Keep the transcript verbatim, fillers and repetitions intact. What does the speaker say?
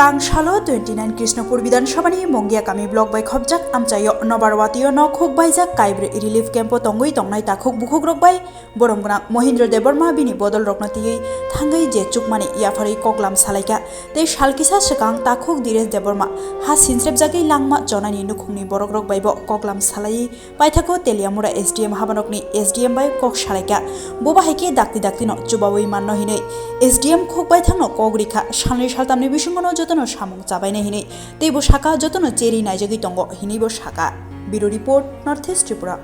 Ang salo twenty nine Krishnapur Bidhan Sabhani Mongia Kami block bai khopjak amchaio Nobarwatio nok huk baijak kaibrwi relief camp o tongwi tongnai takhuk bukhukrok bai borom gwnang Mohindra Debbarma bini bodol rokno twiwi thangwi je chukmani yapharwi koklam salaikha. Tei sal kisa swkang takhuk Diresh Debbarma ha sinsrepjagwi langma chonani nukhungni borokrok baibo koklam salaiwi paithakgo Teliamura S D M habanokni S D M bai kok salaikha. Bo bahai khe dakti daktino chubawi manno hinwi S D M khuk baithangno kok rikha, salnwi saltamni bisingono jotono samung chabainai hinwi. Tei bo saka jotono cheri naijagwi tongo hinwi bo saka. Bureau report, North East Tripura.